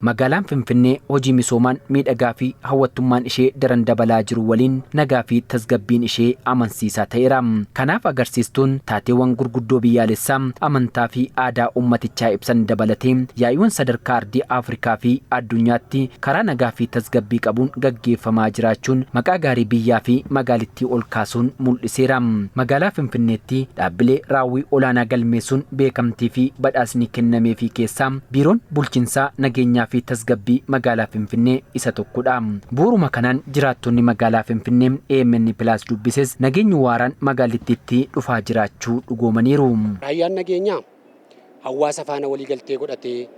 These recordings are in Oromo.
Magaalaan Finfinnee hojii misoomaan miidhagaa fi hawwattummaan ishee daran dabalaa jiru waliin nagaa fi tasgabbiin ishee amansiisaa ta'eera. Kanaaf agarsiistuun taateewwan gurguddoo biyyaalessaa, amantaa fi aadaa uummatichaa ibsan dabalatee yaa'iiwwan sadarkaa ardii Afrikaa fi addunyaatti karaa nagaa fi tasgabbii qabuun gaggeeffamaa jiraachuun maqaa gaarii biyyaa fi magaalittii ol kaasuun mul'iseera. Magaalaa Finfinneetti dhaabbilee raawwii olaanaa galmeessuun beekamtii fi badhaasni kennameefii keessaa Biiroon Bulchiinsaa, Nageenyaa fi Tasgabbii Magaalaa Finfinnee isa tokkodha. Bu'uuruma kanaan jiraattonni magaalaa Finfinnee AMN Plus dubbises nageenyi waaraan magaalittiitti dhufaa jiraachuu dhugoomaniiru. Raayyaan nageenyaa hawaasa faana waliigaltee godhatee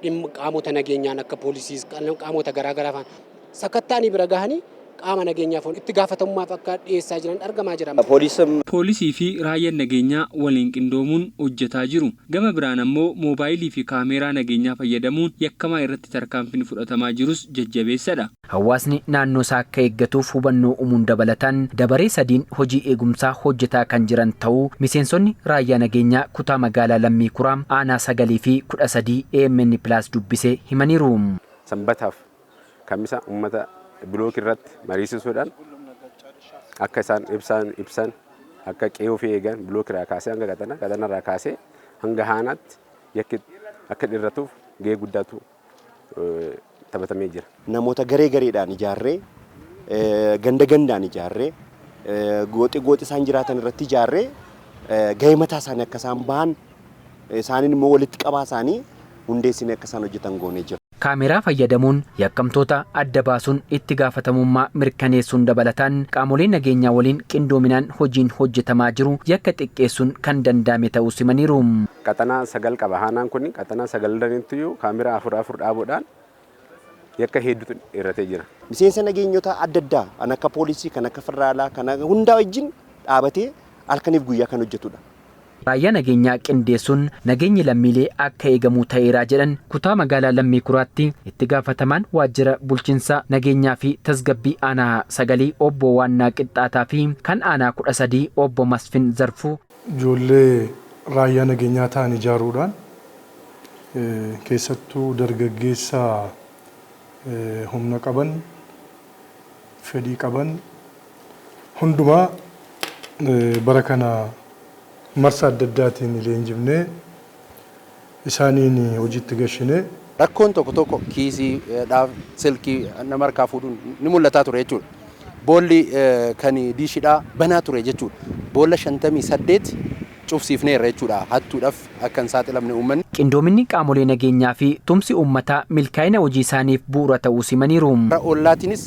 dhimma qaamota nageenyaan akka poolisiis qaamota garaagaraa faana sakattaanii bira gahanii qaama nageenyaaf itti gaafatamummaaf akka dhiyeessaa jiran argamaa jira. Poolisii fi raayyaan nageenyaa waliin qindoomuun hojjetaa jiru. Gama biraan ammoo moobaayilii fi kaameeraa nageenyaa fayyadamuun yakkamaa irratti tarkaanfiin fudhatamaa jirus jajjabeessadha. Hawaasni naannoo isaa akka eeggatuuf hubannoo uumuun dabalataan dabaree sadiin hojii eegumsaa hojjetaa kan jiran ta'uu miseensonni raayyaa nageenyaa kutaa magaalaa Lammii Kuraa aanaa 9 fi 13 AMN Plus dubbise himaniiru. Sanbataaf Kamisa uummata bilookii irratti mariisisuudhaan akka isaan ibsaan ibsan, akka qe'ee ofii eegan, bilookii irraa kaasee hanga qaxanaa, qaxanaa irraa kaasee hanga haanaatti yakki akka dhirratuuf gahee guddaatu taphatamee jira. Namoota garee gareedhaan ijaarree, ganda gandaan ijaarree, gooxi gooxi isaan jiraatan irratti ijaarree gahee mataa isaanii akka isaan bahan, isaaniin immoo walitti qabaa isaanii hundeessinee akka isaan hojjetan goonee jira. Kaameraa fayyadamuun yakkamtoota adda baasuun itti gaafatamummaa mirkaneessuun dabalataan qaamolee nageenyaa waliin qindoominaan hojiin hojjetamaa jiru yakka xiqqeessuun kan danda'ame ta'uus himaniiru. Qaxanaa 9 qaba. Aanaan kun qaxanaa sagalanittuyuu kaameraa afur afur dhaabuudhaan yakka hedduutu hir'atee jira. Miseensa nageenyota adda addaa kan akka poolisii, kan akka federaalaa, kan hundaa wajjin dhaabatee halkaniif guyyaa kan hojjetudha. Raayyaa nageenyaa qindeessuun nageenyi lammiilee akka eegamuu ta'eera jedhan Kutaa Magaalaa Lammii Kuraatti Itti Gaafatamaan Waajjira Bulchinsa Nageenyaa fi Tasgabbii Aanaa Sagalii Obbo Waannaa Qixxaataa fi kan Aanaa 13 Obbo Masfin Zarfuu. Ijoollee raayyaa nageenyaa ta'an ijaaruudhaan keessattuu dargaggeessa humna qaban, fedhii qaban hundumaa bara kana marsa adda addaatiin leenjifnee isaaniin hojiitti gashinee. Rakkoon tokko tokko kiisii dhaaf silkii nama harkaa fuudhuun ni mul'ataa ture jechuudha. Boolli kan diishidhaa banaa ture jechuudha. Boolla 58 cufsiifneerra jechuudha hattuudhaf akka hin saaxilamne uummanni. Qindoominni qaamolee nageenyaa fi tumsi uummataa milkaa'ina hojii isaaniif bu'uura ta'uus himaniiru. Karaa ollaatiinis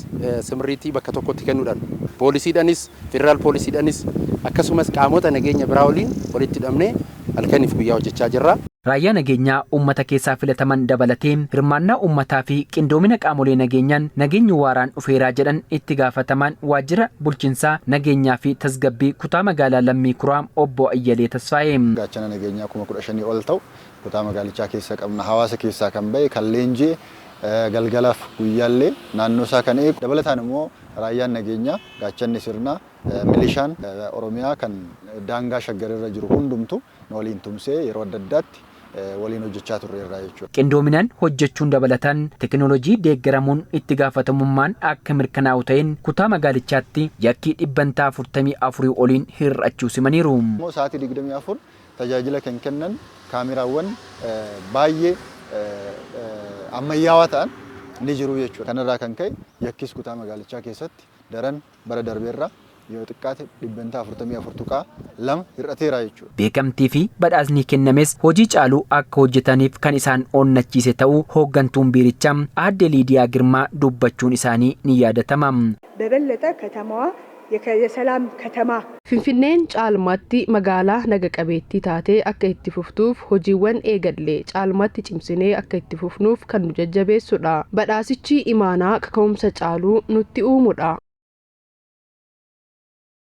simriitii bakka tokkotti kennuudhaan, poolisiidhanis, federaal poolisiidhanis akkasumas qaamota nageenya biraa waliin walitti hidhamnee halkaniif guyyaa hojjechaa jirra. Raayyaa nageenyaa uummata keessaa filataman dabalatee hirmaannaa uummataa fi qindoomina qaamolee nageenyaan nageenyi waaraan dhufeera jedhan Itti Gaafatamaan Waajjira Bulchinsaa, Nageenyaa fi Tasgabbii Kutaa Magaalaa Lammii Kuraa Obbo Ayyalee Tasfaayee. Gaachana nageenyaa 15,000 ol ta'u kutaa magaalichaa keessa qabna. Hawaasa keessaa kan ba'e, kan leenji'e, galgalaaf guyyaallee naannoosaa kan eegu. Dabalataan immoo raayyaan nageenyaa, gaachanni sirnaa, milishaan Oromiyaa kan daangaa Shaggar irra jiru hundumtu nu waliin tumsee yeroo adda addaatti waliin hojjechaa turreerra jechuudha. Qindoominaan hojjechuun dabalataan tekinooloojii deeggaramuun itti gaafatamummaan akka mirkanaa'u ta'een kutaa magaalichaatti yakki dhibbantaa 44 oliin hir'achuus himaniiru. Immoo sa'aatii 24 tajaajila kan kennan kaameraawwan baay'ee ammayyaawaa ta'an ni jiru jechuudha. Kanarraa kan ka'e yakkis kutaa magaalichaa keessatti daran bara darbeerraa yoo xiqqaate 44.2% hir'ateera jechuudha. Beekamtii fi badhaasni kennames hojii caalu akka hojjetaniif kan isaan onnachiise ta'uu hooggantuun biirichaa aadde Liidiyaa Girmaa dubbachuun isaanii ni yaadatama. በበለጠ ከተማዋ የሰላም ከተማ Finfinneen caalmaatti magaalaa naga qabeettii taatee akka itti fuftuuf hojiiwwan eegalle caalmaatti cimsinee akka itti fufnuuf kan nu jajjabeessudha. Badhaasichi imaanaa kaka'umsa caalu nutti uumudha.